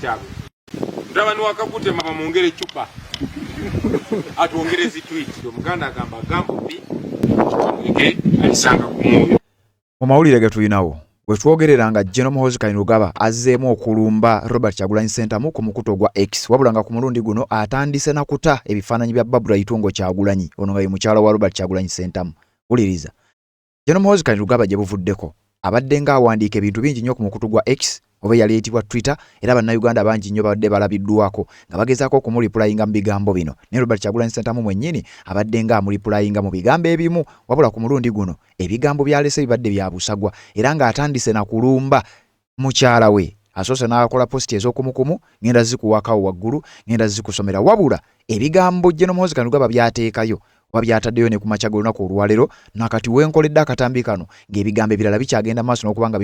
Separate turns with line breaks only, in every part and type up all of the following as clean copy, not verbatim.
kyabwe. Mutabani wa Kagutema bamwongere eccupa atwongere zi tweet. Omuganda agamba gambo bbi mwenge alisanga ku mwoyo.
Mu mawulire ge tulinawo we twogerera nga General Muhoozi Kainerugaba azzeemu okulumba Robert Kyagulanyi Ssentamu ku mukutu ogwa X, wabula nga ku mulundi guno atandise na kuta ebifaananyi bya Barbra Itungo Kyagulanyi, ono nga ye mukyala wa Robert Kyagulanyi Ssentamu. Wuliriza. General Muhoozi Kainerugaba gye buvuddeko abadde ng'awandiika ebintu bingi nnyo ku mukutu gwa X oba eyali eyitibwa Twitter, era Bannayuganda bangi nnyo babadde balabiddwako nga bagezaako okumuliplayinga mu bigambo bino. Naye Robert Kyagulanyi Ssentamu mwennyini abadde ng'amuliplayinga mu bigambo ebimu, wabula ku mulundi guno ebigambo by'alese bibadde bya busagwa era ng'atandise na kulumba mukyala we. Asoose n'akola positi ez'okumukumu, ngenda zikuwakawo waggulu, ngenda zikusomera, wabula ebigambo General Muhoozi Kainerugaba by'ateekayo oba by'ataddeyo ne ku makya g'olunaku olwaleero nakati wenkoledde akatambi kano ng'ebigambo ebirala bikyagenda maaso n'okuba nga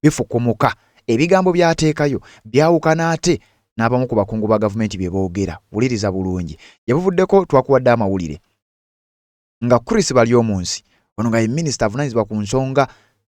bifukumuka. Ebigambo by'ateekayo byawukana ate n'abamu ku bakungu ba gavumenti bye boogera. Wuliriza bulungi. Gye buvuddeko twakuwadde amawulire nga Chris Baryomunsi, ono nga ye minisita avunaanyizibwa ku nsonga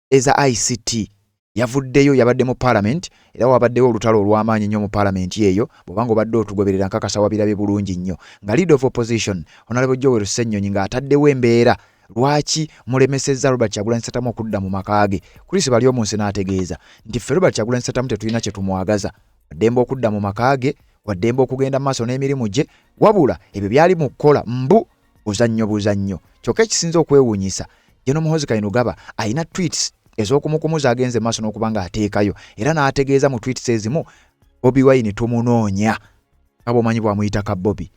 eza ICT, yavuddeyo, yabadde mu paalamenti era wabaddewo olutalo olw'amaanyi ennyo mu paalamenti eyo. Bw'obanga obadde otugoberera, nkakasa wabirabye bulungi nnyo nga leader of opposition Honorable Joel Ssennyonyi ng'ataddewo embeera lwaki mulemesezza Robert Kyagulanyi Ssentamu okudda mu maka ge. Chris Baryomunsi n'ategeeza nti ffe Robert Kyagulanyi Ssentamu tetulina kye tumwagaza, waddembe okudda mu maka ge, waddembe okugenda mu maaso n'emirimu gye, wabula ebyo byali mu kukola mbu buzannyo buzannyo. Kyokka ekisinza okwewuunyisa, General Muhoozi Kainerugaba alina tweets ez'okumukumu z'agenze maaso n'okuba ng'ateekayo, era n'ategeeza mu tweets ezimu, Bobi Wine tumunoonya, nga bw'omanyi bw'amuyita ka Bobi,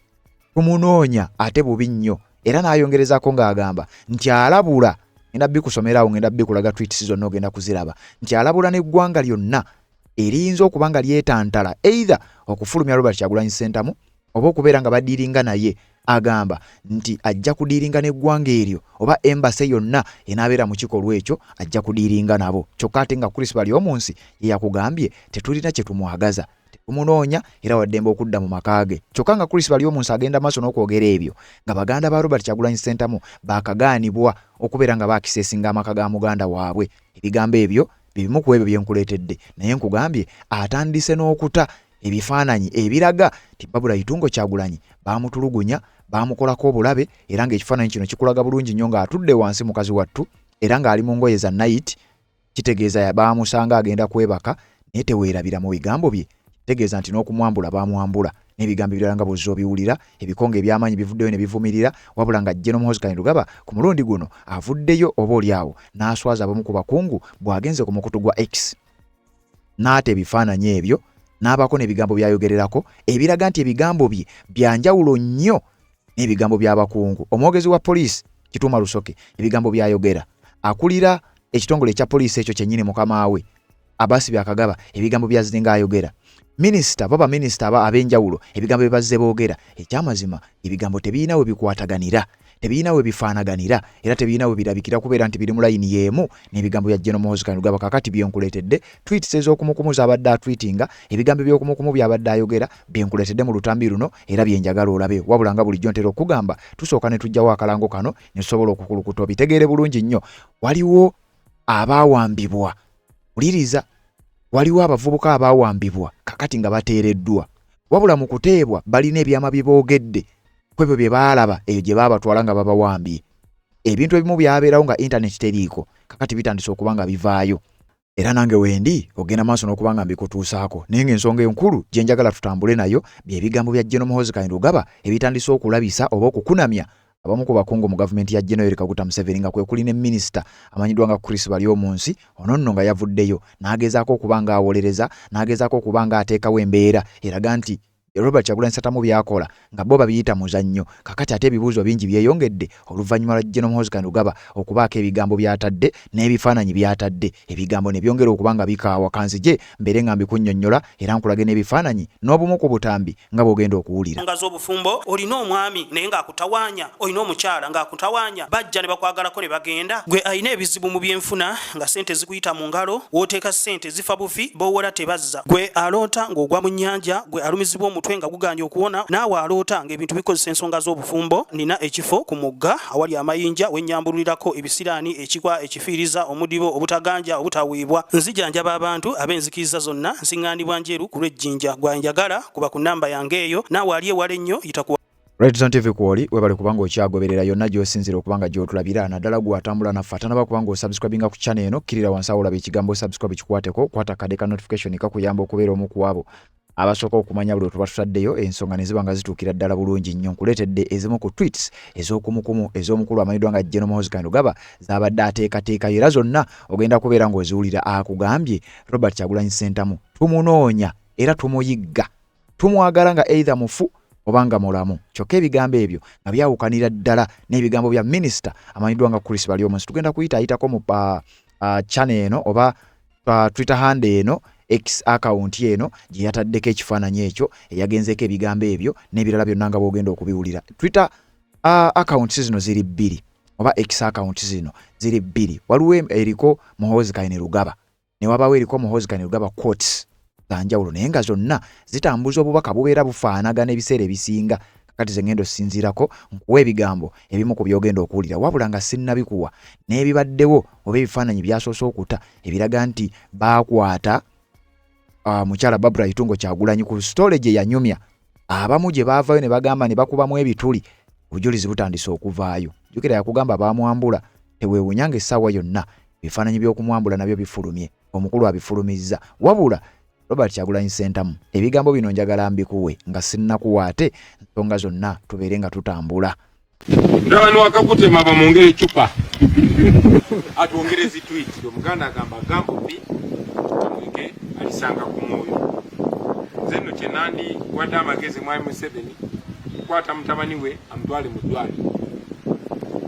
tumunoonya ate bubi nnyo. Era n'ayongerezaako ng'agamba nti alabula, ngenda bikusomerawo, ngenda bikulaga tweets zonna ogenda kuziraba, nti alabula n'eggwanga lyonna eriyinza okuba nga lyetantala either okufulumya Robert Kyagulanyi Ssentamu oba okubeera nga badiiringa naye. Agamba nti ajja kudiiringa n'eggwanga eryo oba embassy yonna enaabeera mu kikolwa ekyo, ajja kudiiringa nabo. Kyokka ate nga Chris Baryomunsi ye yakugambye tetulina kye tumwagaza, tetumunoonya, era waddembe okudda mu maka ge. Kyokka nga Chris Baryomunsi agenda maaso n'okwogera ebyo nga baganda ba Robert Kyagulanyi Ssentamu baakagaanibwa okubeera nga baakiseesinga amaka ga muganda waabwe. Ebigambo ebyo bibimu ku ebyo bye nkuleetedde, naye nkugambye atandise n'okuta ebifaananyi ebiraga nti Barbra Itungo Kyagulanyi baamutulugunya, baamukolako obulabe, era ng'ekifaananyi kino kikulaga bulungi nnyo ng'atudde wansi mukazi wattu era ng'ali mu ngoye za night, kitegeeza baamusanga agenda kwebaka. Naye teweerabira mu bigambo bye kitegeeza nti n'okumwambula baamwambula n'ebigambo ebirala nga bw'ozza obiwulira. Ebikonge eby'amaanyi bivuddeyo ne bivumirira, wabula nga General Muhoozi Kainerugaba ku mulundi guno avuddeyo oba oli awo n'aswaza abamu ku bakungu bw'agenze ku mukutu gwa X n'ata ebifaananyi ebyo n'abaako n'ebigambo by'ayogererako ebiraga nti ebigambo bye bya njawulo nnyo n'ebigambo by'abakungu. Omwogezi wa poliisi Kituuma Rusoke ebigambo by'ayogera, akulira ekitongole ekya poliisi ekyo kyennyini mukama we Abasi Byakagaba ebigambo by'azze ng'ayogera, minisita bo baminisita aba ab'enjawulo ebigambo bye bazze boogera, ekyamazima ebigambo tebirina we bikwataganira, tebirina we bifaanaganira, era tebirina we birabikira kubeera nti biri mu layini y'emu n'ebigambo bya General Muhoozi Kainerugaba. Kaakati bye nkuleetedde tweets ez'okumukumu z'abadde atweetinga, ebigambo eby'okumukumu by'abadde ayogera bye nkuleetedde mu lutambi luno era bye njagala olabe. Wabula nga bulijjo ntera okugamba, tusooka ne tuggyawo akalango kano ne tusobola okukulukuta obitegeere bulungi nnyo. Waliwo abaawambibwa, wuliriza, waliwo abavubuka abaawambibwa kakati nga bateereddwa, wabula mu kuteebwa balina ebyama bye boogedde ku ebyo bye baalaba eyo gye baabatwala nga babawambye. Ebintu ebimu byabeerawo nga intaneti teriiko, kakati bitandise okuba nga bivaayo, era nange wendi ogenda maaso n'okuba nga mbikutuusaako. Naye ng'ensonga enkulu gye njagala tutambule nayo bye bigambo bya General Muhoozi Kainerugaba ebitandise okulabisa oba okukunamya abamu ku bakungu mu gavumenti ya General Yoweri Kaguta Museveni, nga kwe kuli ne minisita amanyiddwa nga Chris Baryomunsi. Ono nno nga yavuddeyo n'agezaako okuba ng'awolereza, n'agezaako okuba ng'ateekawo embeera eraga nti Robert Kyagulanyi Ssentamu by'akola nga bo babiyita muzannyo. Kakati ate ebibuuzo bingi byeyongedde oluvannyuma lwa General Muhoozi Kainerugaba okubaako ebigambo by'atadde n'ebifaananyi by'atadde, ebigambo ne byongera okuba nga bikaawa. Kanzije mbeere nga mbikunnyonnyola era nkulage n'ebifaananyi n'obumu ku butambi nga bw'ogenda okuwulira.
Nga z'obufumbo, olina omwami naye ng'akutawaanya, olina omukyala ng'akutawaanya, bajja ne bakwagalako ne bagenda. Gwe alina ebizibu mu byenfuna nga ssente zikuyita mu ngalo, w'oteeka ssente zifa bufi, b'owola tebazza. Gwe aloota ng'ogwa mu nnyanja, gwe alumizibwa omutwe. omutwe nga guganye okuwona, naawe aloota ng'ebintu bikozesa ensonga z'obufumbo, nina ekifo ku mugga awali amayinja wennyambululirako ebisiraani, ekikwa, ekifiiriza, omudibo, obutaganja, obutaweebwa. Nzijanjaba abantu ab'enzikiriza zonna, nsiŋŋaanibwa Njeru ku lw'e Jinja. Gwe anjagala kuba ku nnamba yange eyo, naawe ali ewala ennyo yita ku.
Red Zone TV kwoli webale kubanga okyagoberera yonna gy'osinzira okuba nga gy'otulabira naddala gwe atambula naffe atanaba kuba nga osubscribinga ku channel eno kkirira wansi awo olaba ekigambo subscribe kikwateko kwata akade ka notification kakuyamba okubeera omu ku abo abasooka okumanya buli wetuba tutaddeyo ensonga ne ziba nga zituukira ddala bulungi nnyo. Nkuleetedde ezimu ku tweets ez'okumukumu ez'omukulu amanyiddwa nga General Muhoozi Kainerugaba z'abadde ateekateekayo era zonna ogenda kubeera ng'oziwulira. Akugambye Robert Kyagulanyi Ssentamu tumunoonya era tumuyigga tumwagala nga either mufu oba nga mulamu kyokka ebigambo ebyo nga byawukanira ddala n'ebigambo bya minisita amanyiddwa nga Chris Baryomunsi. Tugenda kuyita ayitako mu channel eno oba Twitter handle eno, X account eno gye yataddeko ekifaananyi ekyo eyagenzeeko ebigambo ebyo n'ebirala byonna nga bw'ogenda okubiwulira. Twitter accounts zino ziri bbiri oba X accounts zino ziri bbiri. Waliwo eriko Muhoozi Kainerugaba ne wabaawo eriko Muhoozi Kainerugaba quotes za njawulo naye nga zonna zitambuza obubaka bubeera bufaanagana ebiseera ebisinga. Kakati ze ngenda osinziirako nkuwa ebigambo ebimu ku by'ogenda okuwulira wabula nga sinnabikuwa n'ebibaddewo oba ebifaananyi byasoose okuta ebiraga nti baakwata mukyala Barbara Itungo Kyagulanyi ku sitole gye yanyumya abamu gye baavayo ne bagamba ne bakubamu ebituli obujulizi butandise okuvaayo. Jjukira yakugamba baamwambula, teweewunya ng'essaawa yonna ebifaananyi by'okumwambula nabyo bifulumye, omukulu abifulumizza. Wabula Robert Kyagulanyi Ssentamu ebigambo bino njagala mbikuwe nga sinnakuwa ate nsonga zonna tubeere nga tutambula.
Mutabani wa Kakutema bamwongere eccupa atwongere zi tweet. Omuganda agamba gambo bbi mwenge alisanga ku mwoyo. Nze nno kye nandiwadde amagezi Mwami Museveni kukwata mutabani we amutwale mu ddwaliro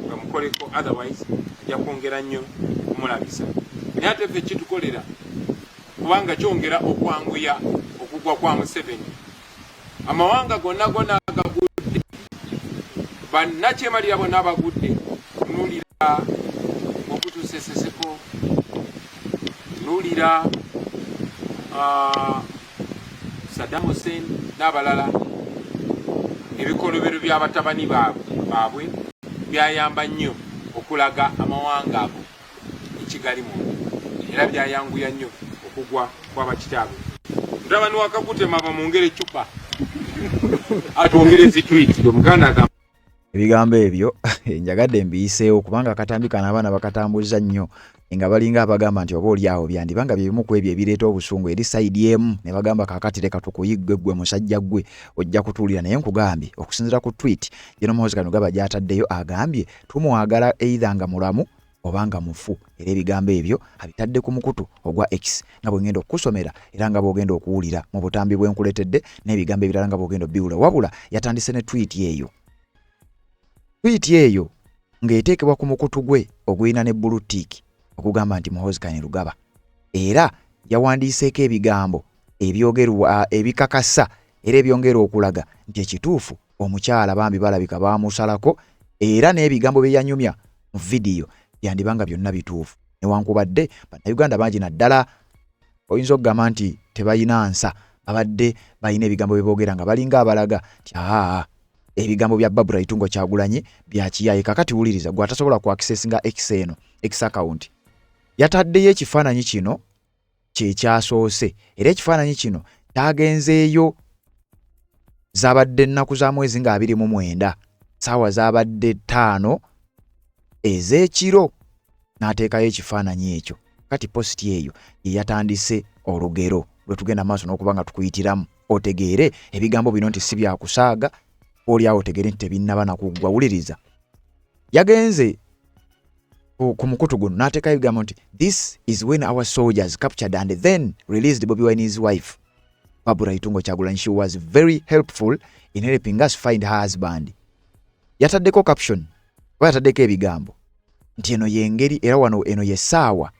bamukoleko, otherwise ajja kwongera nnyo okumulabisa. Naye ate ffe kitukolera kubanga kyongera okwanguya okugwa kwa Museveni. Amawanga gonna gonna agagudde, bannakyemalira bonna abagudde, tunuulira okutuuseseseko, tunuulira Saddam Hussein n'abalala, ebikolobero by'abatabani baabwe byayamba nnyo okulaga amawanga ago ekigali munda era byayanguya nnyo okugwa kw'abakitaabwe. Mutabani wa Kakutema bamwongere eccupa atwongere zi tweet. Omuganda agamba
ebigambo ebyo njagadde mbiyiseewo kubanga akatambi kano abaana bakatambuzza nnyo nga balinga abagamba nti oba oli awo byandiba nga byebimu ku ebyo ebireeta obusungu eri sayidi emu ne bagamba kaakati leka tukuyigge ggwe musajja ggwe ojja kutuulira. Naye nkugambye okusinziira ku tweet General Muhoozi Kainerugaba gy'ataddeyo agambye tumwagala either nga mulamu oba nga mufu era ebigambo ebyo abitadde ku mukutu ogwa X nga bwe ngenda okukusomera era nga bw'ogenda okuwulira mu butambi bwe nkuleetedde n'ebigambo ebirala nga bw'ogenda obiwulira. Wabula yatandise ne tweet eyo. Tweet eyo ng'eteekebwa ku mukutu gwe ogulina ne blue tick ogugamba nti Muhoozi Kainerugaba era yawandiiseeko ebigambo ebyogerwa ebikakasa era ebyongera okulaga nti ekituufu omukyala bambi balabika baamusalako era n'ebigambo bye yanyumya mu vidiyo byandiba nga byonna bituufu newankubadde Bannayuganda bangi naddala oyinza okugamba nti tebalina nsa babadde balina ebigambo bye boogera nga balinga abalaga nti aa ebigambo bya Barbara Itungo Kyagulanyi bya kiyaye. Kakati wuliriza gwe atasobola ku accessinga X eno, X account yataddeyo ekifaananyi kino kye kyasoose era ekifaananyi kino kyagenzeeyo zabadde nnaku za mwezi nga 29 saawa zabadde 5 ez'ekiro n'ateekayo ekifaananyi ekyo. Kati positi eyo ye yatandise olugero lwe tugenda maaso n'okuba nga tukuyitiramu otegeere ebigambo bino nti si byakusaaga oli awo otegeere nti tebinnaba nakuggwa. Wuliriza yagenze ku mukutu guno n'ateekayo ebigambo nti this is when our soldiers captured and then released Bobi Wine's wife Barbara Itungo Kyagulanyi. She was very helpful in helping us find her husband. Yataddeko caption oba yataddeko ebigambo nti eno y'engeri era wano eno y'essaawa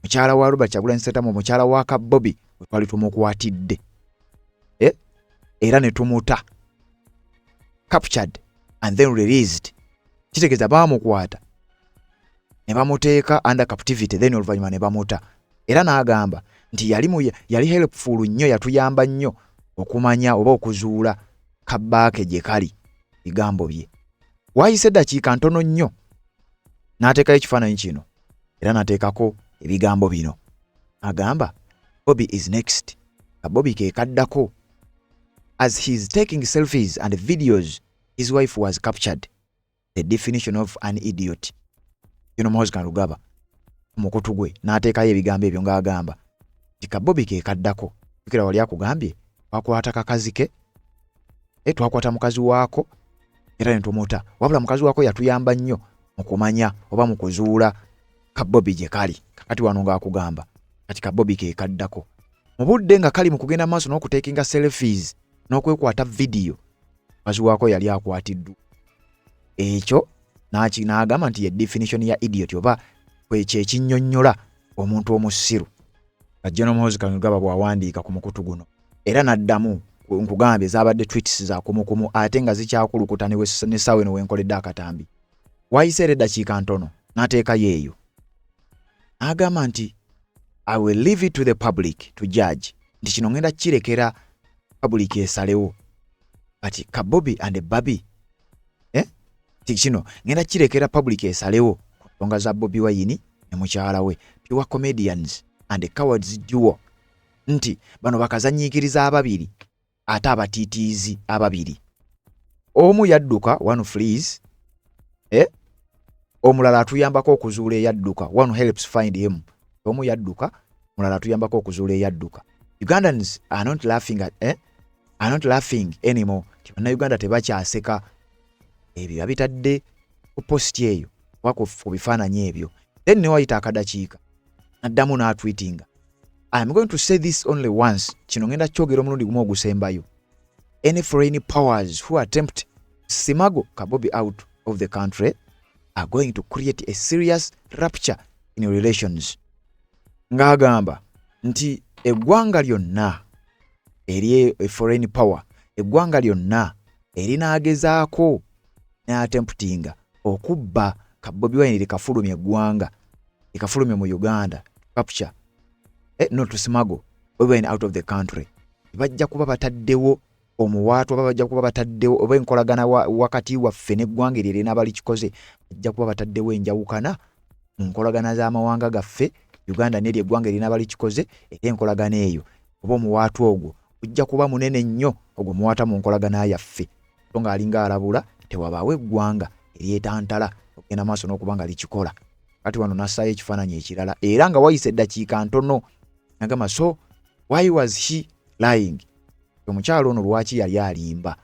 mukyala wa Robert Kyagulanyi Ssentamu, omukyala wa Kabobi we twali tumukwatidde era ne tumuta, captured and then released, kitegeeza baamukwata ne bamuteeka under captivity then oluvannyuma ne bamuta. Era n'agamba nti yali helpful nnyo, yatuyamba nnyo. okumanya oba okuzuula kabbaake gye kali bigambo bye. Waayise eddakiika ntono nnyo n'ateekayo ekifaananyi kino era n'ateekako ebigambo bino. Agamba Bobi is next, nga Bobi ke kaddako. As he is taking selfies and videos, his wife was captured. The definition of an idiot. Kino Muhoozi Kainerugaba ku mukutu gwe n'ateekayo ebigambo ebyo ng'agamba nti ka Bobi ke kaddako. Jjukira wali akugambye twakwata kakazi ke, e twakwata mukazi waako era ne tumuta, wabula mukazi waako yatuyamba nnyo mu kumanya oba mu kuzuula ka Bobi gye kali. Kakati wano ng'akugamba kati ka Bobi ke kaddako. Mu budde nga kali mu kugenda maaso n'okuteekinga selfies n'okwekwata vidiyo, mukazi waako yali akwatiddwa. Ekyo n'agamba nti ye definition ya idiot oba kwekyo ekinnyonnyola omuntu omusiru. Nga General Muhoozi Kainerugaba bw'awandiika ku mukutu guno era n'addamu nkugambye zaabadde tweets za kumukumu ate nga zikyakulukuta n'essaawa eno wenkoledde akatambi. Waayise era eddakiika ntono n'ateekayo eyo n'agamba nti I will leave it to the public to judge, nti kino ngenda kirekera public esalewo, but ka Bobi and Barbie nti kino ngenda kirekera public esalewo ku nsonga za Bobi Wine ne mukyala we, pure comedians and cowards duo, nti bano bakazanyiikiriza ababiri ate abatiitiizi ababiri. Omu yadduka, one flees, omulala atuyambako okuzuula eyadduka, one helps find him. Omu yadduka, omulala atuyambako okuzuula eyadduka. Ugandans are not laughing at, are not laughing anymore. Nti bannayuganda tebakyaseka. Ebyo yabitadde ku post eyo oba ku bifaananyi ebyo. Then ne wayita akadakiika n'addamu n'atweetinga, I am going to say this only once, kino ngenda kyogera omulundi gumu ogusembayo. Any foreign powers who attempt smuggle Kabobi out of the country are going to create a serious rupture in relations. Ng'agamba nti eggwanga lyonna eri foreign power, eggwanga lyonna erinaagezaako n'attemptinga okubba ka Bobi Wine likafulumya eggwanga, likafulumye mu Uganda, capture no to smuggle Bobi Wine out of the country, bajja kuba bataddewo omuwaatwa oba bajja kuba bataddewo oba enkolagana wakati waffe n'eggwanga eryo erinaaba likikoze, bajja kuba bataddewo enjawukana mu nkolagana z'amawanga gaffe Uganda n'eryo eggwanga erinaaba likikoze. Era enkolagana eyo oba omuwaatwa ogwo gujja kuba munene nnyo, ogwo muwaata mu nkolagana yaffe. So ng'alinga alabula tewabaawo eggwanga eryetantala okugenda maaso n'okuba nga likikola. Kati wano n'assaayo ekifaananyi ekirala era nga wayise eddakiika ntono nagamba, so why was he lying? Omukyalo ono lwaki yali alimba?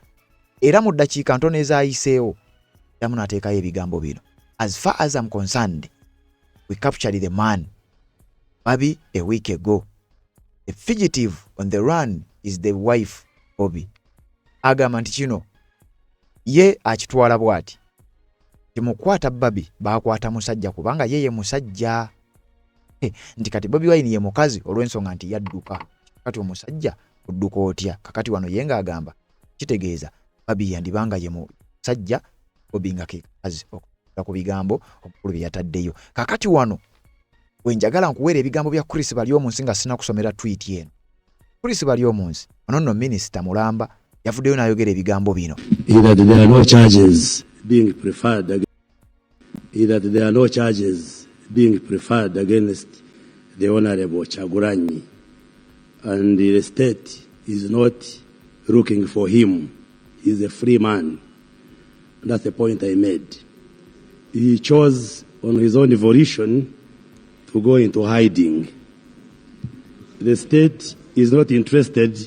Era mu ddakiika ntono ezaayiseewo ddamu n'ateekayo ebigambo bino, as far as I'm concerned, we captured the man Barbie a week ago. The fugitive on the run is the wife Bobby. Agamba nti kino ye akitwala bw'ati timukwata Barbie baakwata musajja kubanga ye ye musajja, nti kati Bobi Wine ye mukazi olw'ensonga nti yadduka. Kati omusajja odduka otya? Kakati wano ye ng'agamba kitegeeza Barbie yandibanga ye musajja, Bobi nga ke kakazi, okuva ku bigambo omukulu bye yataddeyo. Kakati wano wenjagala nkuweera ebigambo bya Chris Baryomunsi nga sinakusomera tweet eno. Chris Baryomunsi ono nno minisita mulamba yavuddeyo n'ayogera ebigambo bino.
That there are no charges being preferred, that there are no charges being preferred against the Honorable Kyagulanyi, and the state is not looking for him. He's a free man. That's the point I made. He chose on his own volition to go into hiding. The state is not interested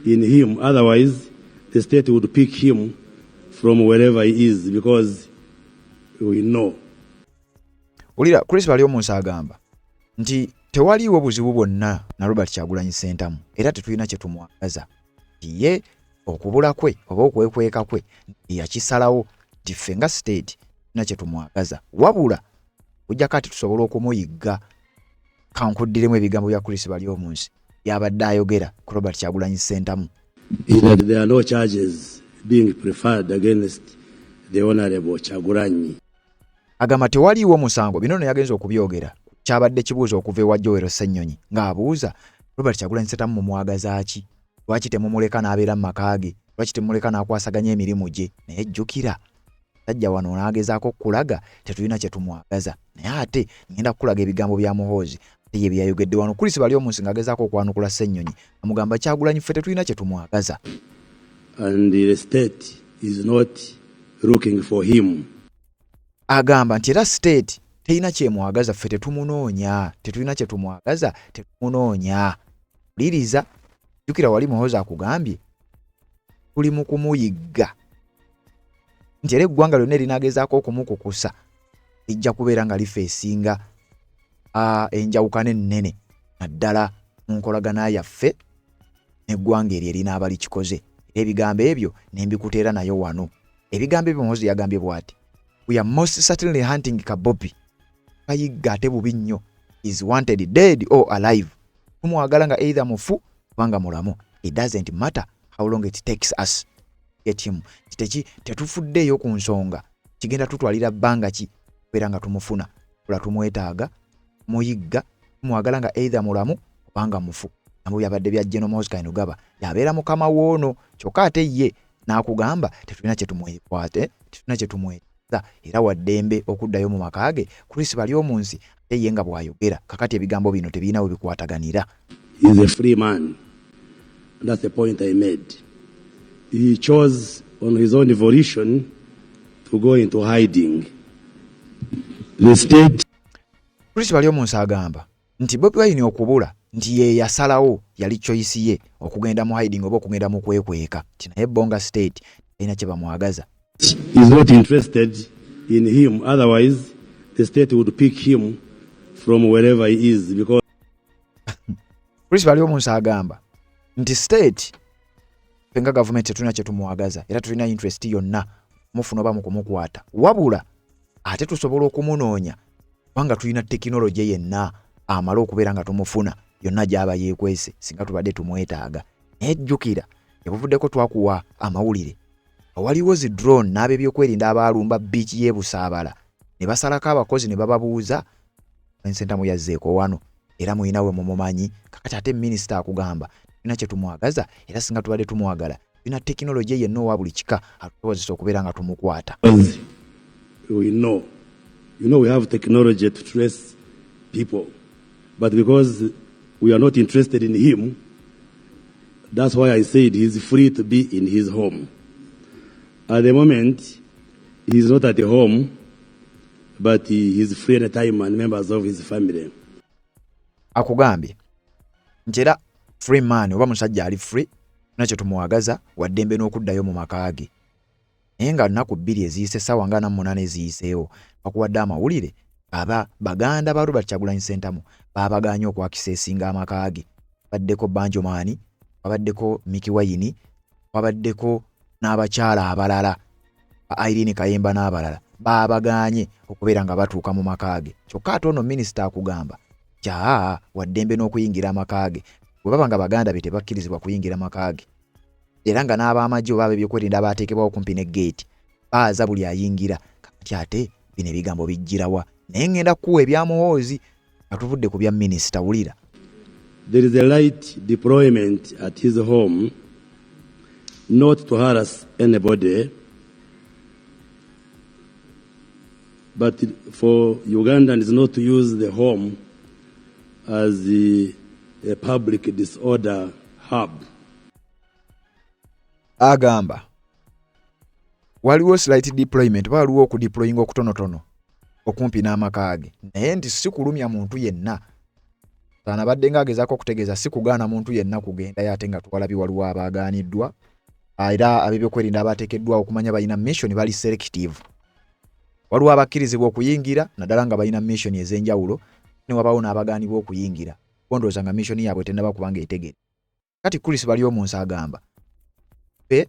in him. Otherwise, the state would pick him from wherever he is because we know.
Wulira Chris Baryomunsi agamba nti tewaliiwo buzibu bwonna na Robert Kyagulanyi Ssentamu era tetulina kye tumwagaza, nti ye okubula kwe oba okwekweka kwe yakisalawo, nti ffe nga state tulina kye tumwagaza, wabula ojja kati tusobola okumuyigga. Kankuddiremu ebigambo bya Chris Baryomunsi byabadde ayogera ku Robert Kyagulanyi Ssentamu.
That there are no charges being preferred against the Honorable Kyagulanyi.
Agamba tewaliiwo musango. Bino no yagenza okubyogera kyabadde kibuuzo okuva ewa Joel Ssennyonyi ng'abuuza Robert Kyagulanyi Ssentamu mumwagaza ki, Lwaki temumuleka n'abeera mu maka ge? Lwaki temumuleka n'akwasaganya emirimu gye? Naye jjukira sajja wano n'agezaako okukulaga tetulina kye tumwagaza, naye ate ngenda kukulaga ebigambo bya Muhoozi ate ye byeyayogedde wano. Chris Baryomunsi ng'agezaako okwanukula Ssennyonyi amugamba Kyagulanyi ffe tetulina kye tumwagaza.
And the state is not looking for him.
Agamba nti era state terina kyemwagaza, ffe tetumunoonya, tetulina kye tumwagaza, tetumunoonya. Wuliriza, jjukira wali Muhoozi akugambye tuli mu kumuyigga nti era eggwanga lyonna erinaagezaako okumukukusa lijja kubeera nga lifeesinga enjawukana ennene naddala mu nkolagana yaffe n'eggwanga eryo erinaaba likikoze. Era ebigambo ebyo ne mbikuteera nayo wano. Ebigambo ebyo Muhoozi yagambye bw'ati, we are most certainly hunting Kabobi. Kayigga ate bubi nnyo. Is wanted dead or alive. Tumwagala nga either mufu oba nga mulamu. It doesn't matter how long it takes us get him. Teki tetufuddeeyo ku nsonga kigenda tutwalira bbanga ki kubeera nga tumufuna. Tula tumwetaaga, muyigga, tumwagala nga either mulamu oba nga mufu. Ebigambo byabadde bya General Muhoozi Kainerugaba yabeera mukama w'ono, kyokka ate ye n'akugamba tetulina kye tumwekwate, tetulina kye tumwetaaza era wa ddembe okuddayo mu maka ge. Chris Baryomunsi ate ye nga bw'ayogera kakati ebigambo bino tebirina we bikwataganira.
He is a free man. That's the point I made. He chose on his own volition to go into hiding. The state.
Chris Baryomunsi agamba nti Bobi Wine okubula nti ye yasalawo, yali choice ye okugenda mu hiding oba okugenda mu kwekweka, nti naye bo nga state talina kye bamwagaza.
Is not interested in him, otherwise the state would pick him from wherever he is because
Chris Baryomunsi agamba nti state ffe nga gavumenti tetulina kye tumwagaza era tulina interest yonna mufuna oba mu kumukwata, wabula ate tusobola okumunoonya kubanga tulina tekinologi yenna amala okubeera nga tumufuna yonna gy'aba yeekwese singa tubadde tumwetaaga. Naye jjukira ebuvuddeko twakuwa amawulire waliwo zi drone n'ab'ebyokwerinda abaalumba bbiici y'e Busaabala ne basalako abakozi ne bababuuza Ssentamu yazzeeko wano era mulina we mumumanyi. Kakati ate minisita akugamba tulina kye tumwagaza era singa tubadde tumwagala tulina tekinologi yenna owa buli kika atusobozesa okubeera nga tumukwata.
We know. You know we have technology to trace people, but because we are not interested in him, that's why I said he's free to be in his home. At the moment, he's not at home, but he is free anytime and members of his family.
Akugambye nti era free man oba musajja ali free nakyo tumwagaza waddembe n'okuddayo mu maka ge. Naye nga nnaku bbiri eziyise, essaawa nga 48 eziyiseewo, bakuwadde amawulire aba baganda ba Robert Kyagulanyi Ssentamu baabagaanye okwakiseesinga amaka ge. Baddeko Banjomaani, babaddeko Mickey Wine, babaddeko n'abakyala abalala ba Irene Kayemba n'abalala, baabagaanye okubeera nga batuuka mu maka ge. Kyokka ate ono minisita akugamba nti aa waddembe n'okuyingira amaka ge, bwe baba nga baganda be tebakkirizibwa kuyingira maka ge, era nga n'ab'amagye oba ab'ebyokwerinda abaateekebwawo kumpi ne geeti baaza buli ayingira. Kakati ate bino ebigambo bijjirawa? Naye ngenda kukuwa ebya Muhoozi nga tuvudde ku bya minisita. Wulira.
There is a light deployment at his home not to harass anybody, but for Ugandans not to use the home as a public disorder hub.
Agamba waliwo slight deployment oba waliwo okudeployinga okutonotono okumpi n'amaka ge, naye nti si kulumya muntu yenna. Ano abadde ng'agezaako okutegeeza si kugaana muntu yenna kugendayo, ate nga twalabye waliwo abaagaaniddwa era ab'ebyokwerinda abateekeddwa okumanya balina mission bali selective. Waliwo abakkirizibwa okuyingira naddala nga balina mission ez'enjawulo, ne wabaawo n'abagaanibwa okuyingira bondowooza nga mission yaabwe tennaba kuba ng'etegere. Kati Chris Baryomunsi agamba ffe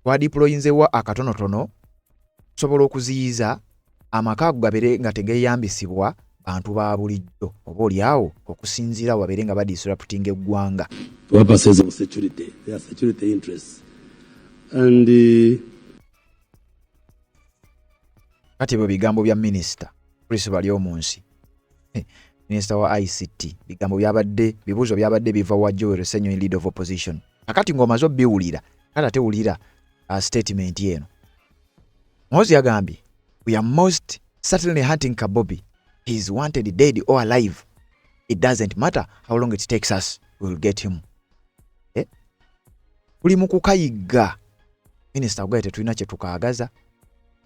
twadiployinzewa akatonotono tusobola okuziyiza amaka ago gabeere nga tegeeyambisibwa bantu ba bulijjo oba oliawo okusinziira wabeere nga badisruptinga eggwanga.
Purposes of security, their security interests. And
Kati ebyo bigambo bya minisita Chris Baryomunsi, minisita wa ICT. Bigambo byabadde bibuuzo byabadde biva wa Joel Ssenyonyi, leader of opposition. Kakati ng'omaze obiwulira, kale ate wulira statement eno. Muhoozi yagambye, "We are most certainly hunting Kabobi. He is wanted dead or alive. It doesn't matter how long it takes us, we will get him." Eh? Tuli mu kukayigga. Minisita agambye tetulina kye tukaagaza.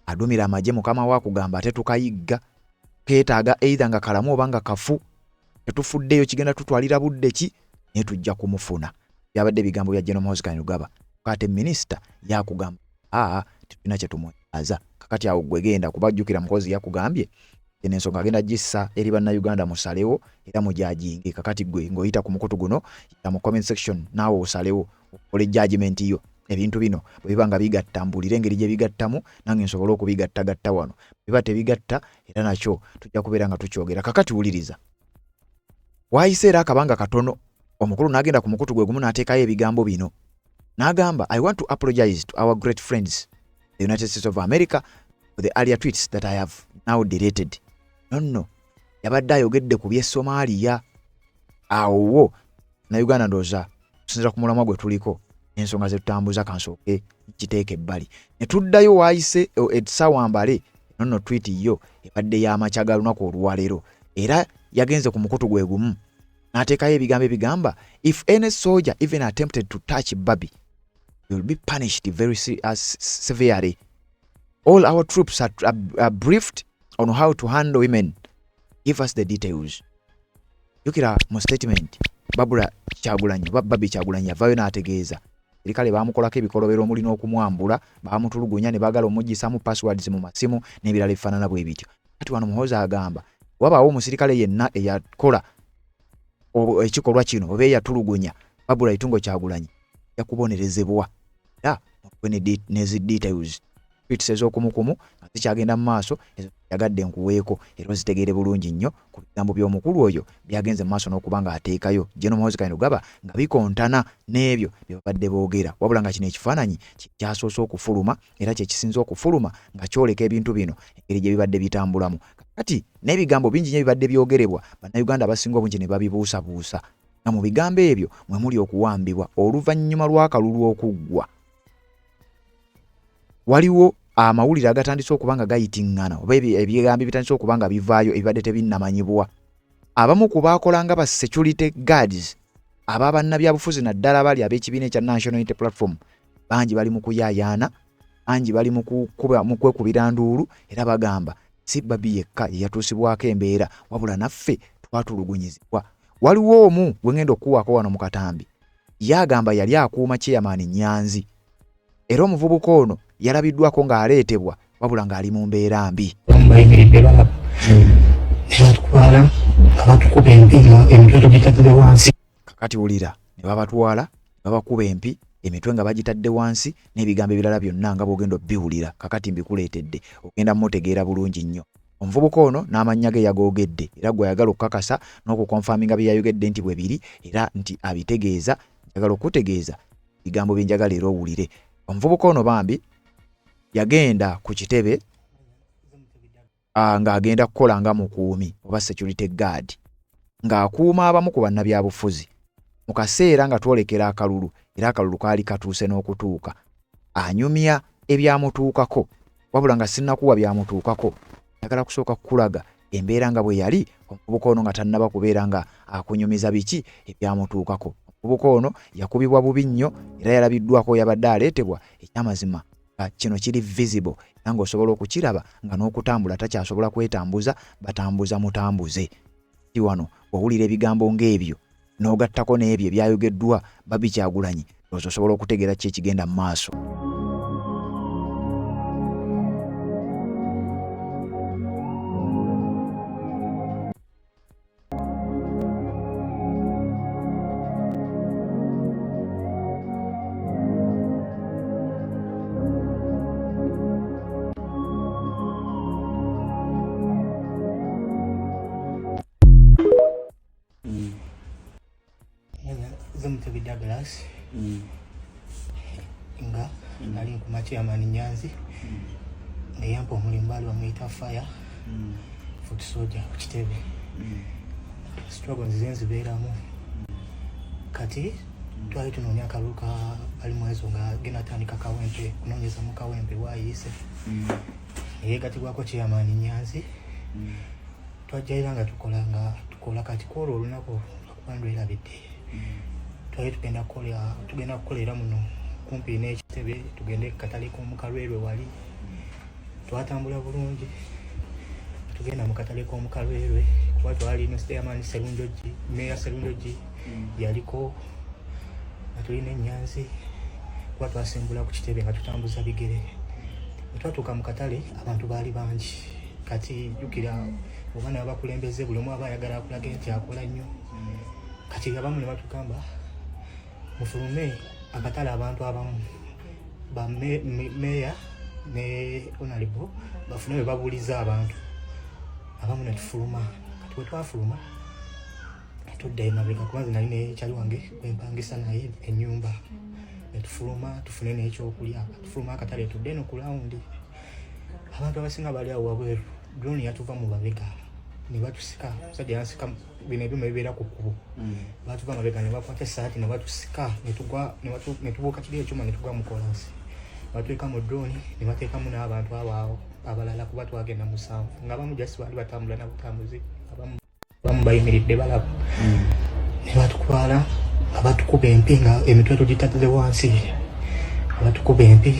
Adumira amagye mukama we akugamba ate tukayigga. Keetaaga either nga kalamu oba nga kafu. Tetufuddeyo kigenda tutwalira budde ki, naye tujja kumufuna. Byabadde ebigambo bya General Muhoozi Kainerugaba. Ate minisita yakugamba aa tetulina kye tumwebaza. Kakati awo gwe genda kubajjukira Muhoozi yakugambye eno ensonga agenda gissa eri bannayuganda musalewo era mujajinge. Kakati gwe ng'oyita ku mukutu guno, yita mu comment section naawe osalewo okole judgment yo. Ebintu bino bwe biba nga bigatta, mbuulire engeri gye bigattamu nange nsobole okubigattagatta wano. Biba tebigatta era nakyo tujja kubeera nga tukyogera. Kakati wuliriza. Waayise era akabanga katono omukulu n'agenda ku mukutu gwe gumu n'ateekayo ebigambo bino n'agamba, "I want to apologize to our great friends, the United States of America, for the earlier tweets that I have now deleted." No nno yabadde ayogedde ku by'e Somalia. Awo wo na Uganda ndowooza okusinziira ku mulamwa gwe tuliko ensonga ze tutambuza, kansooke nkiteeka ebbali ne tuddayo. Waayise essaawa mbale, no nno tweet yo ebadde y'amakya ga lunaku olwaleero, era yagenze ku mukutu gwe gumu n'ateekayo ebigambo ebigamba, "If any soldier even attempted to touch Barbie, you will be punished very severely. All our troops are briefed on how to handle women. Give us the details." Jjukira mu statement Babula Kyagulanyi oba Barbie Kyagulanyi yavaayo n'ategeeza erikale baamukolako ebikolobero omuli n'okumwambula, baamutulugunya ne baagala omuggyisaamu passwords mu masimu n'ebirala ebifaanana bwe bityo. Kati wano Muhoozi agamba wabaawo omusirikale yenna eyakola ekikolwa kino oba eyatulugunya Babula Itungo Kyagulanyi yakubonerezebwa, era nezi details. Tweets ez'okumukumu nga zikyagenda mu maaso, ezo yagadde nkuweeko era ozitegeere bulungi nnyo ku bigambo by'omukulu oyo byagenze mu maaso n'okuba ng'ateekayo General Muhoozi Kainerugaba nga bikontana n'ebyo bye babadde boogera. Wabula nga kino ekifaananyi kyasoose okufuluma era kye kisinze okufuluma nga kyoleka ebintu bino engeri gye bibadde bitambulamu. Kati n'ebigambo bingi nnyo ebibadde byogerebwa, bannayuganda abasinga obungi ne babibuusabuusa, nga mu bigambo ebyo mwe muli okuwambibwa oluvannyuma lw'akalulu okuggwa. Waliwo amawulire agatandise okuba nga gayitiŋŋana oba ebigambo ebitandise okuba nga bivaayo ebibadde tebinnamanyibwa. Abamu ku baakola nga ba security guards ab'abannabyabufuzi, naddala bali ab'ekibiina ekya National Unity Platform, bangi bali mu kuyaayaana, bangi bali mu kwekubira nduulu, era bagamba si Barbie yekka ye yatuusibwako embeera, wabula naffe twatulugunyizibwa. Waliwo omu gwe ngenda okukuwaako wano mu katambi, ye agamba yali akuuma chairman Nyanzi, era omuvubuka ono yalabiddwako ng'aleetebwa wabula ng'ali mu mbeera mbi.
Bayimiridde balaba ne batwala nga batukuba empi nga emitwe tugitadde wansi.
Kakati wulira, ne babatwala ne babakuba empi, emitwe nga bagitadde wansi, n'ebigambo ebirala byonna nga bw'ogenda obbiwulira. Kakati mbikuleetedde, ogenda mutegeera bulungi nnyo omuvubuka ono n'amannya ge yagoogedde, era gwe ayagala okukakasa n'okukonfaminga bye yayogedde nti bwe biri era nti abitegeeza. Njagala okutegeeza bigambo bye njagala era owulire. Omuvubuka ono bambi yagenda ku kitebe ng'agenda kukola nga mukuumi oba security guard, ng'akuuma abamu ku bannabyabufuzi mu kaseera nga twolekera akalulu, era akalulu kaali katuuse n'okutuuka. Anyumya ebyamutuukako, wabula nga sinnakuwa byamutuukako, njagala kusooka kukulaga embeera nga bwe yali omuvubuka ono nga tannaba kubeera nga akunyumiza biki ebyamutuukako. Omuvubuka ono yakubibwa bubi nnyo era yalabiddwako yabadde aleetebwa. Ekyamazima nga kino kiri visible era ng'osobola okukiraba nga n'okutambula takyasobola kwetambuza, batambuza mutambuze. Ti wano bw'owulira ebigambo ng'ebyo n'ogattako n'ebyo ebyayogeddwa Barbie Kyagulanyi, ndowooza osobola okutegeera ki ekigenda mu maaso.
Nze Mutebi Douglas, nga nali nkuma chairman Nyanzi ngeyampa omulimu, baali bamuyita fire foot soldier ku kitebe. Struggle nzize nzibeeramu. Kati Twali tunoonya akalulu ka Balimwezo nga genda tandika Kawempe, kunoonyeza mu Kawempe waayise. Neyegatibwako chairman Nyanzi. Twajja era nga tukola nga tukola. Kati kwolwo olunaku lwakuba ndwerabidde, twali tugenda kukola, tugenda kukolera muno kumpi n'ekitebe, tugende ku katale k'omukalwerwe. Wali twatambula bulungi, tugenda mu katale k'omukalwerwe kuba twali ne chairman Serunjogi, meya Serunjogi yaliko, nga tulina enyanzi, kuba twasimbula ku kitebe nga tutambuza bigere. Bwe twatuuka mu katale, abantu baali bangi. Kati jjukira oba n'abakulembeze, buli omu aba ayagala akulage nti akola nnyo. Kati abamu ne batugamba mufulume akatale, abantu abamu ba meya ne honorable bafune bwe babuuliza abantu abamu, ne tufuluma. Kati bwe twafuluma, tudda emabega, kuba nze nali nekyali wange gwempangisa naye ennyumba, netufuluma tufune n'ekyokulya. Tufuluma akatale, tudde eno ku lawundi, abantu abasinga bali awo wabweru. Drone yatuva mu mabega ne batusika. Musajja yansika, bino ebyuma bibeera ku kkubo. Batuva mabega ne bakwata esaati ne batusika, netugwa, netubuuka kiri ekyuma, ne tugwa mu kolansi. Batuteeka mu drone ne bateekamu n'abantu abo awo abalala, kuba twagenda 7, nga abamu just baali batambula na butambuzi, abamu bayimiridde balaba. Ne batutwala nga batukuba empi, nga emitwe tugitadde wansi, nga batukuba empi,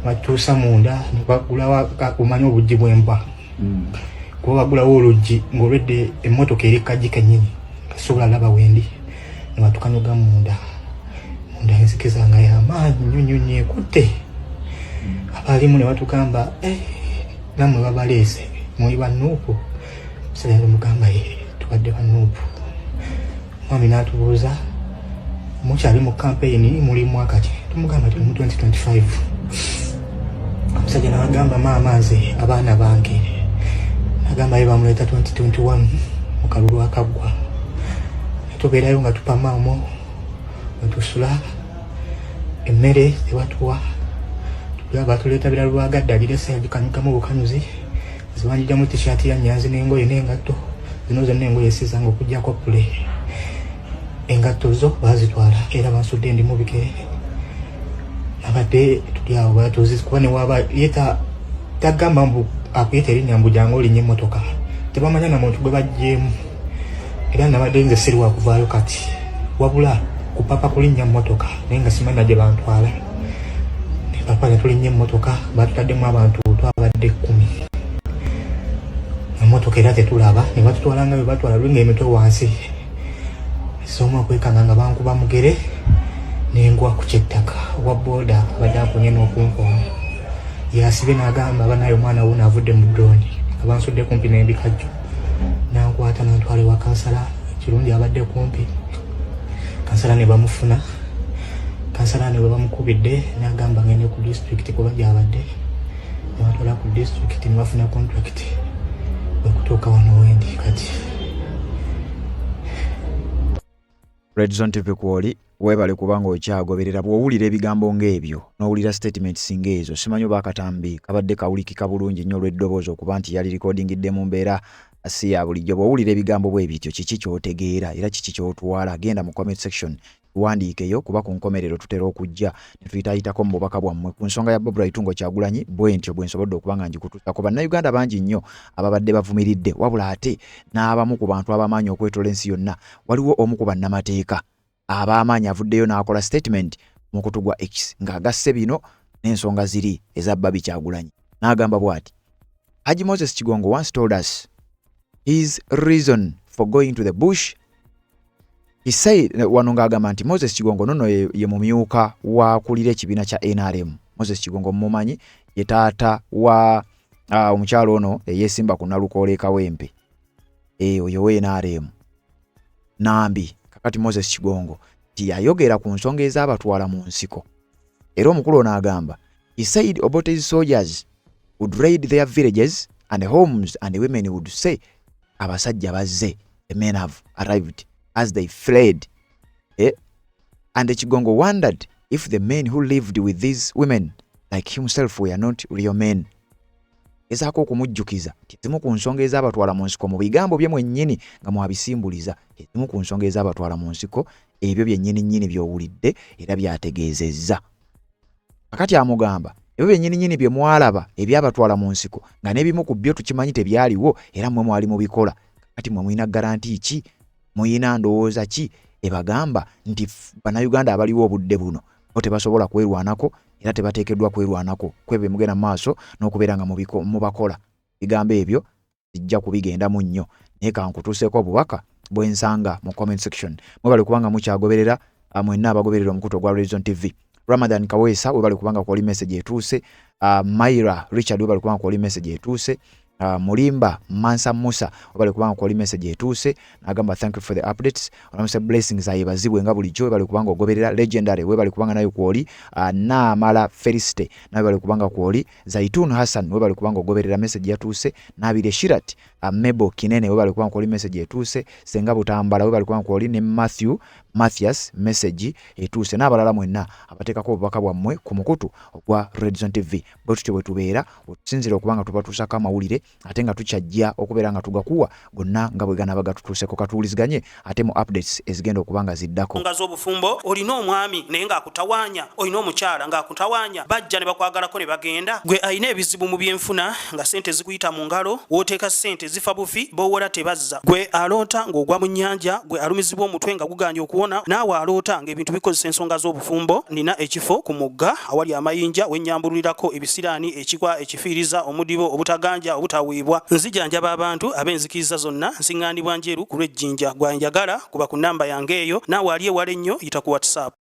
batutuusa munda ne bagulawo. Omanyi obuggi bw'embwa, kuba bagulawo oluggi ng'olwedde emmotoka eri kaggi kennyini, sobola laba wendi, ne batukanyuga munda. Munda enzikiza nga yamaanyi nnyo nnyo nnyo ekutte. Abalimu ne batugamba, "Eh, nammwe babaleese, muli ba NUP?" Musajja ne mugamba, "Ye, tubadde ba NUP." Mwami n'atubuuza, "Mukyali mu kampeyini? Muli mwaka ki?" Tumugamba tuli mu 2025. Omusajja n'agamba, "Maama, nze abaana bange," nagamba, ye bamuleeta 2021 mu kalulu akaggwa. Netubeerayo nga tupama omwo wetusula, emmere tebatuwa, batuleeta birala lwagadde agirese agikanyugamu bukanyuzi. Zibanjijamu tishaati ya Nyanzi n'engoye n'engatto zino zonna, engoye sizange okugyako pule, engatto zo bazitwala, era bansudde ndi mu bigere. Abadde tuli awo batuzi, kuba newaba yeta tagamba mbu akuyita erinnya mbu jangu olinnya emmotoka, tebamanya na muntu gwe baggyemu. Era nabadde nze siri wakuvaayo kati, wabula kupapa kulinnya mmotoka, naye nga simanyi na gye bantwala. Papa ne tulinnya emmotoka, batutaddemu abantu, twabadde 10 emmotoka, era tetulaba, ne batutwala nga bwe batwala luli nga emitwe wansi. Sooma okwekanga nga bankuba mugere, nengwa ku kyettaka. Owa booda abadde akonye n'okunkoona yasibye, n'agamba, "Banaye, omwana wuno avudde mu drone," nga bansudde kumpi n'ebikajjo. Nankwata nantwala ewa kansala. Kirungi abadde kumpi, kansala ne bamufuna. Kansala ne bwe bamukubidde, n'agamba ngende ku disitulikiti kuba gyabadde. Ne batwala ku disitulikiti ne bafuna contract bwekutuuka wano wendi kati.
Red Zone TV kwoli, weebale kubanga okyagoberera. Bw'owulira ebigambo ng'ebyo n'owulira statements ng'ezo, simanyi oba akatambi kabadde kawulikika bulungi nnyo olw'eddoboozi okuba nti yali recordingidde mu mbeera si ya bulijjo. Bw'owulira ebigambo bwe bityo, kiki ky'otegeera era kiki ky'otwala? Genda mu comment section tuwandiikeyo, kuba ku nkomerero tutera okujja ne tuyitaayitako mu bubaka bwammwe ku nsonga ya Barbara Itungo Kyagulanyi. Bwe ntyo bwe nsobodde okuba nga ngikutuusako. Bannayuganda bangi nnyo ababadde bavumiridde, wabula ate n'abamu ku bantu ab'amaanyi okwetoola ensi yonna. Waliwo omu ku bannamateeka ab'amaanyi avuddeyo n'akola statement mu mukutu gwa X ng'agasse bino n'ensonga ziri eza Barbie Kyagulanyi, n'agamba bw'ati: "Haji Moses Kigongo once told us his reason for going to the bush. He said," wano ng'agamba nti Moses Kigongo nono ye mumyuka wakulira ekibiina kya NRM. Moses Kigongo mumumanyi, ye taata wa omukyalo ono eyeesimba ku Nalukoola e Kawempe, oyo we NRM Nambi. Kakati Moses Kigongo nti yayogera ku nsonga ezaabatwala mu nsiko, era omukulu ono agamba, "He said Obote's soldiers would raid their villages and homes and the women would say, 'Abasajja bazze, the men have arrived,' as they fled, eh? And Kigongo wondered if the men who lived with these women like himself were not real men." Gezaako okumujjukiza nti ezimu ku nsonga ezaabatwala mu nsiko, mu bigambo bye mwennyini nga mwabisimbuliza, ezimu ku nsonga ezaabatwala mu nsiko Ebyo byennyini nnyini by'owulidde era by'ategeezezza. Kakati amugamba ebyo byennyini nnyini bye mwalaba ebyabatwala mu nsiko nga n'ebimu ku byo tukimanyi tebyaliwo era mmwe mwali mubikola. Kakati mmwe mulina garanti ki, muyina ndowooza ki ebagamba nti Bannayuganda abaliwo obudde buno bo tebasobola kwerwanako era tebateekeddwa kwerwanako kwebyo bye mugenda mu maaso n'okubeera nga mubakola. Ebigambo ebyo sijja kubigendamu nnyo naye kankutuuseeko obubaka bwe nsanga mu comment section. Mwebale kubanga mukyagoberera ah, mwenna abagoberera omukutu ogwa Horizon TV. Ramadan Kaweesa webale kubanga kwoli message etuuse. Myra Richard webale kubanga kwoli message etuuse. Mulimba Mansa Musa webale kubanga kwoli message etuuse nagamba thank you for the updates. Olamuse Blessings ayebazibwe nga bulijjo webale kubanga ogoberera. Legendary webale kubanga nayo kwoli. Naamala Felicity nawe webale kubanga kwoli. Zaitun Hassan webale kubanga ogoberera message yatuuse. Nabire Shirat Mebo Kinene webale kubanga kwoli message etuuse. Senga Butambala webale kubanga kwoli ne Matthew Mathias message etuuse n'abalala mwenna abateekako obubaka bwammwe ku mukutu ogwa Redzone TV. Bwe tutyo bwe tubeera wetusinziira okuba nga tubatuusako amawulire ate nga tukyajja okubeera nga tugakuwa gonna nga bwe ganaaba gatutuuseko. Katuwuliziganye ate mu updates ezigenda okuba nga ziddako.
Nga z'obufumbo, olina omwami naye ng'akutawaanya, olina omukyala ng'akutawaanya, bajja ne bakwagalako ne bagenda. Gwe alina ebizibu mu byenfuna nga ssente zikuyita mu ngalo, w'oteeka ssente zifa bufi, b'owola tebazza. Gwe aloota ng'ogwa mu nnyanja, gwe alumizibwa omutwe nga gugaanye okuwona, naawe aloota ng'ebintu bikozesa ensonga z'obufumbo, nnina ekifo ku mugga awali amayinja we nnyambululirako ebisiraani, ekikwa, ekifiiriza, omudibo, obutaganja, obutaweebwa. Nzijanjaba abantu ab'enzikiriza zonna, nsiŋŋaanibwa Njeru ku lw'e Jinja. Gwe anjagala kuba ku nnamba yange eyo, naawe ali ewala ennyo yita ku WhatsApp.